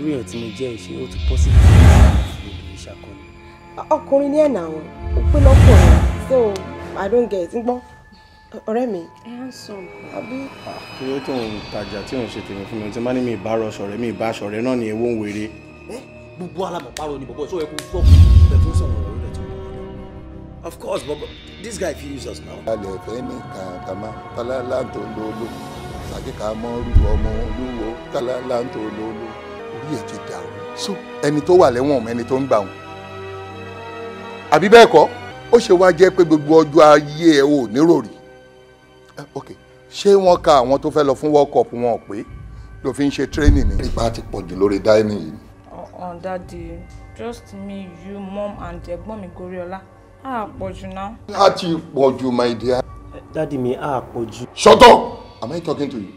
Irú èèyàn tí mo jẹ́, ṣé ó tún possible kí n máa fi obìnrin ṣakọni? Ọkùnrin ní ẹ̀nà àwọn ó pé lọ́kùnrin, so I don't get ń gbọ́, ọ̀rẹ́ mi. Ẹ handsome. Àbí. Kí ló tó ń tajà tí òun ṣe tèmi fún mi tí má ní mi ìbá rọṣọ rẹ, mi ìbá aṣọ rẹ náà ni ewo ń wéré. Gbogbo alamọ̀párọ̀ ni bọ̀bọ̀ ìṣòro ẹ̀kú sọ. Bẹ́ẹ̀ tó ń sọ̀rọ̀ ọ̀rọ̀ rẹ̀ tó ń lọ. Of course, but this guy fit use us now. Alẹ́ fẹ́ ní kàkàmá kálálà tó lólo sàkíkà mọ́rù ọmọ olúwo kálálà tó lólo. Orí ẹ̀ ti dàrú. So ẹni tó wà lẹ́wọ̀n ọmọ ẹni tó ń gbà wọn. Àbí bẹ́ẹ̀ kọ́, ó ṣe wá jẹ́ pé gbogbo ọjọ́ ayé ẹ ò níròrí. Ok, ṣé wọ́n ka àwọn tó fẹ́ lọ fún World Cup wọn pé ló fi ń ṣe training ni? Ipa ti pọ̀ jù lórí dining yìí. Oh, Daddy, just me, you, Mom and ẹ̀gbọ́n mi Goriola. A pọ̀ jù náà. A ti pọ̀ jù, my dear. Daddy mi, a pọ̀ jù. Shut up! Am I talking to you?